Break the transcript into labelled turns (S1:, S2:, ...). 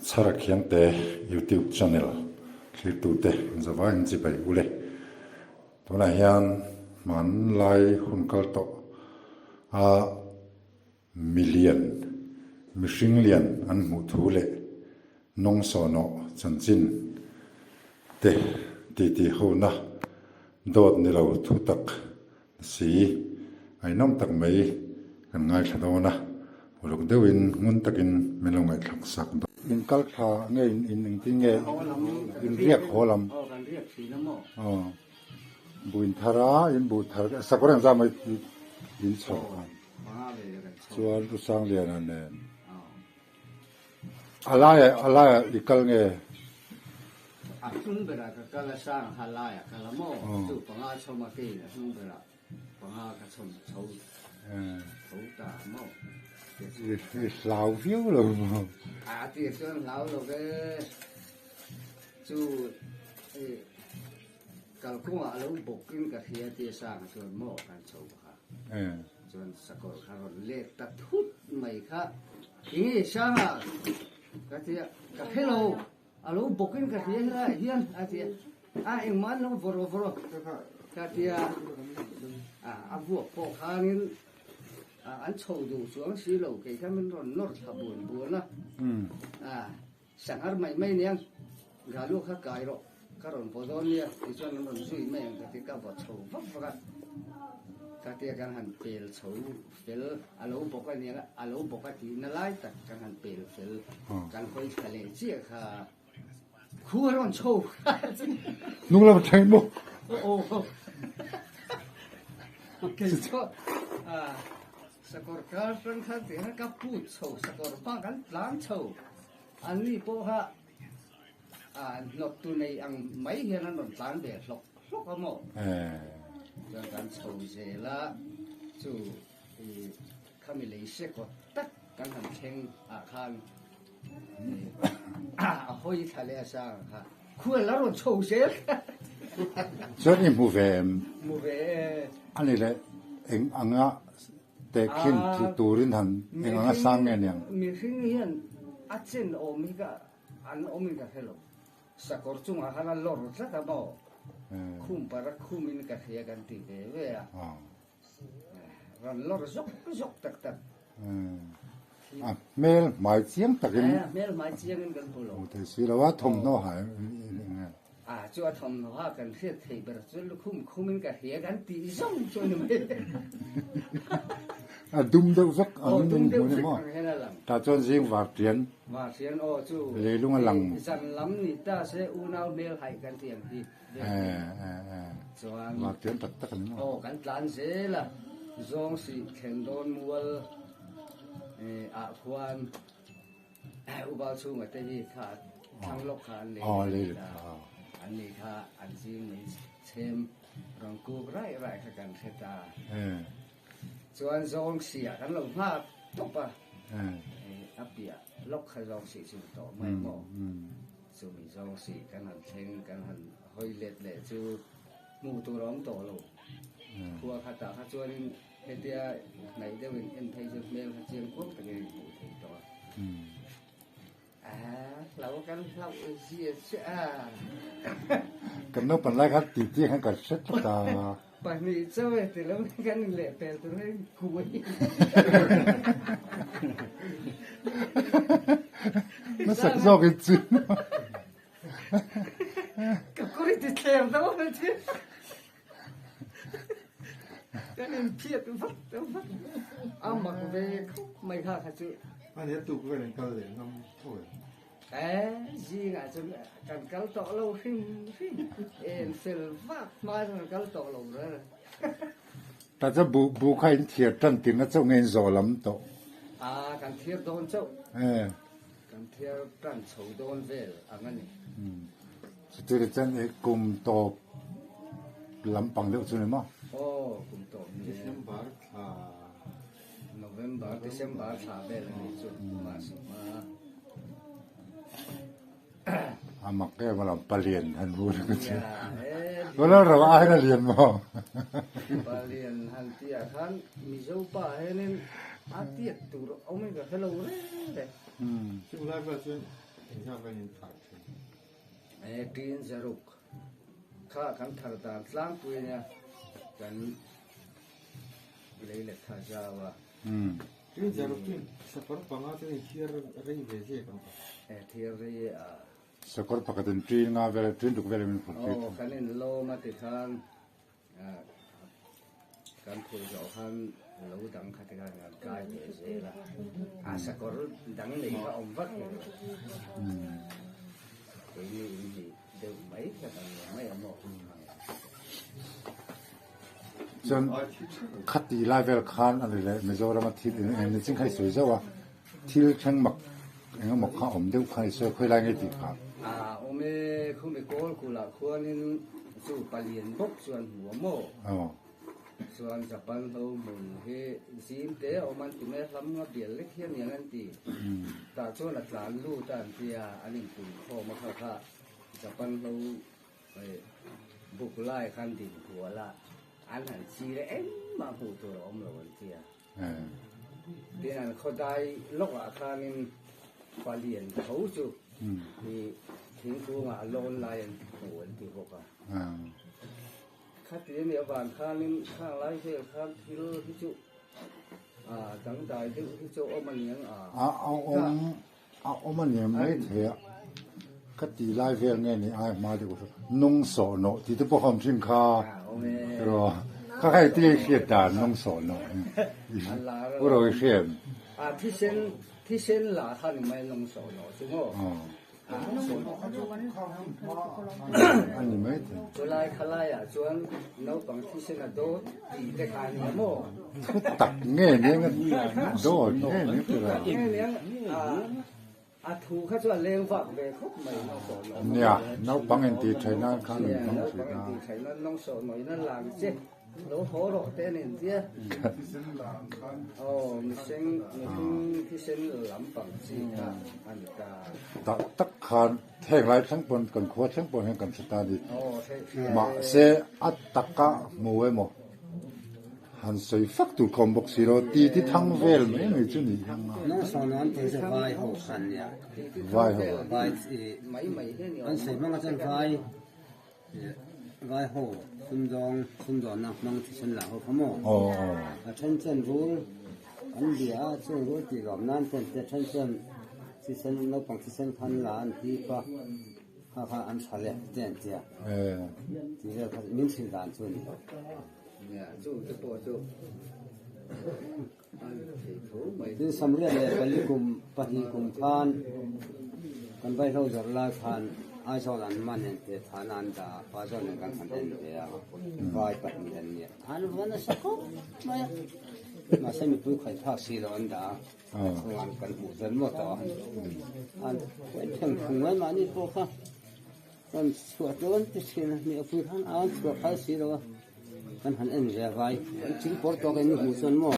S1: Chhara Khiangte YouTube channel thlirtute zavai in chibai u le. Tunah hian hmanlai hun kal tawh a milian, mihring lian an hmuh thu leh nawng sawhnawh chanchin te titi hona dawt ni lo thu tak si ngaihnawm tak mai kan ngaithla dawn a, uluk deuhin ngun takin min lo ngaihthlak sak dawn. In kal thla nge in in engtin nge in riak haw lam? Aw buin thar a in buh thar sakawr engzah mai in chho a chuan U Sangliana nen a laiah a laiah i kal nge?
S2: A hnung berah ka kal a sang kha laiah kal a maw chu panga chhawm a keiin a hnung berah panga ka chhawm chho tho ta a maw.
S1: I hlau viau lo maw?
S2: A tir chuan hlau lo ve chu i kalkawngah a lo bawkin ka hria tia sang chuan maw kan chho kha. Chuan sakawr kha rawn let ta thut mai kha enge Sanga ka ti a, ka hre lo, a lo bawkin ka hria helaiah hian a ti a, a engmah an lo vawrh vawrh ka ti a, a vuak pawh khanin an chho duh chuang si lo kei kha min rawn nawr thla buan buan a, Sanghar mai mai aniang, Galu kha kai rawh, ka rawn vaw dawn nia tichuan an rawn zui mai ang ka ti, ka vaw chho vak vak a, ka tia kan han pel chho fel a lo bawk aniang a lo bawk a tihna lai tak kan han pel fel kan hawi thla leh chiah kha khu a rawn chho
S1: Hnung lam thleng maw?
S2: Aw kei chu Sakawr kar tang khan tih khan ka put chho sakawr hma kan tlang chho an ni pawh kha hnawt tu nei ang mai hian an rawn tlan ve hlawk hlawk a maw chuan kan chho zel a chu i khami lei se kawt tak kan han thleng ah khan a hawi thla leh a sang kha khual a rawn chho zel.
S1: Chuan i hmu ve em?
S2: Hmu ve e.
S1: A ni le, eng anga tehkhin chu turin han eng anga sang nge niang?
S2: Mihring hian a chen awm hi ka an awm in ka hre lo. Sakawr chungah khan a lawr tlat a maw? Khum para khumin ka hria kan ti ve ve a. Rawn lawr zawk zawk tak tak.
S1: A hmel hmai chiang takin.
S2: A hmel hmai chiangin kan hmu lo.
S1: Hmu thei si lo a, thawmhnaw ha eng.
S2: A chu a thawmhnaw ha kan hriat theih ber chu lukhum khumin ka hria kan tih zawng chu a ni mai.
S1: A dum deuh vek ang in hmu ni maw? Tah chuan zing var tian.
S2: Var tian aw chu.
S1: Leilung a lang.
S2: Zan lam ni ta se unau hmel haih kan tih ang hi. Chuan
S1: Var tian tak tak a ni maw?
S2: Aw kan tlan zel a, zawng sih thlen dawn mual ah khuan Ubal chhunga te hi kha thlang lawk kha an lei leh ta, an ni kha an zing mai chhem rawn kuk raih raih kha kan hre ta. Chuan zawng sih ah kan lo nghak tawp a, a piah lawk kha zawng sih chu tawh mai maw? Chumi zawng si kan han thleng, kan han hawi let leh chu hmuh tur a awm tawh lo. Khua khatah kha chuanin hetia hnaih deuhin en phei chu hmel kha chiang kuak takin a inhmuh theih tawh a. Aa, hlau kan hlauh zia che a.
S1: Kan naupang lai khan titi khan kan hre tlat a.
S2: Pahnih chauh e ti lo kan inlehpel tur hi kuai.
S1: Hmasak zawk in chu.
S2: Ka kawr i ti thler deuh a chu. Kan in phiat vat vat. A mak ve khawp mai kha kha chu.
S3: Ani a tuk vel an kal leh ngam tho em?
S2: E, zingah chuan kan kal tawh lo hrim hrim. En fel vak hma chuan kan kal tawh lo reng.
S1: Ta chu bu bu kha in thiar tan tirna chauh nge in zawh lam tawh?
S2: A, kan thiar dawn chauh.
S1: E.
S2: Kan thiar tan chho dawn vel ang a ni.
S1: Chuti chuan i kum tawp lampang deuh chu ni maw?
S2: Aw, kum tawp ni e.
S3: December thla.
S2: November, December thla vel a nih chu mahse hma.
S1: A mak em alawm palian han bu ringawt chu. Wala ro a hian a lian maw?
S2: Palian han tih ah khan Mizo pa hianin a tiat tur awm in ka hre lo reng reng.
S3: Chung lai vel chuan. Engzah vel in thar thin?
S2: E tin zaruk kha kan thar dan tlangpui ania kan lei let kha zau a.
S3: Tin zaruk chu sakawr panga chuan in thiar rei ve zek ang.
S2: E thiar rei a.
S1: Sakawr pakhat in tin nga vel tin ruk vel in phur tir thin.
S2: Aw kan in lawm a ti khan Kan phur zawh khan lo dang kha te khan kan kai ve zel a, a sakawr dang nei kha awm vak hek lo. Keini in hnih deuh mai kha kan ni mai a maw?
S1: Chuan khati lai vel khan a ni leh Mizorama thil eng eng ni ching kha i sawi zauh a, thil thleng mak eng emaw kha awm deuh kha i sawi khawi lai nge tih kha?
S2: A awm e, khumi kawl kulah khuanin chu palian bawk chuan hmu a maw? Chuan Japan ho hmun hi zim te a awm an ti mai a, hlam nga bial lek hian niang an ti. Tah chuan a tlan lut a an ti a, an inpui khawm a kha kha Japan ho buk lai khan din hual a, an han chir a engmah hmuh tur a awm lo an ti a. Tin an khawdai lawkah khanin palian tho chu i thingkungah a lawn lai an hmu an ti bawk a. Khati a nih avang khanin khang lai vel khan thil hi chu dangdai deuh hi chu a awm a niang a.
S1: A awm a awm a niang mai thei a, ka ti lai vel nge ni ai hma deuh kha nung sawh nawh tih te pawh a awm thin kha erawh kha kha iti i hriat dan nung sawh nawh hi u ro i hria em?
S2: A thisen thisen la kha ni mai nung sawh nawh chu maw?
S1: A ni mai thei.
S2: Chulai khalaiah chuan naupang thisen a dawt tih te kha a ni maw?
S1: Thu tak nge nia dawt nge nia tih a.
S2: Nge nia a thu kha chu a leng vak ve khawp mai nausawh nawh.
S1: Nia naupang intih theih nan khan an hmang thin a.
S2: Naupang intih theih nan nausawh nawhin a lang che. Lo haw rawh te an intia. Aw mihring mihring thisen lampang chi kha a ni ta.
S1: Tak tak khan heng lai thleng pawn kan khua thleng pawh hian kan hre ta a ni. Mahse a taka hmu emaw han sawi fak tur kha awm bawk si lo ti ti thang vel mai mai chu ni hian a.
S4: Nang sawn an ti chu vai ho khan nia.
S1: Vai ho.
S4: Vai an sawi hmang a chuan vai. Vai ho sumdawng sumdawnna hmang thisen lah ho kha maw? A then chuan rul an bia a, chung rul tih lawm nan ten te then chuan thisen naupang thisen khan la an hip a, kha kha an tha leh te an tia. Tih vel kha min hrilh dan chu a ni lo. Tin Samriat leh Pali kum pahnih kum khan kan vaihlo zawrh lai khan Aizawl an man en te than an dah a, pa zawn in kan han en ve a, vai pahnih an nia. An va nasa khawp mai a, mahse mipui khaih phak si lo an dah a, chungah an kan hmuh vel maw tawh a, an huai theng thung mai mahni pawh kha rawn chhuah dawn ti thin a, mi apui khan an chhuah phal si lo a, kan han en ve a vai, chingpawr tawk in hmuh chuan maw.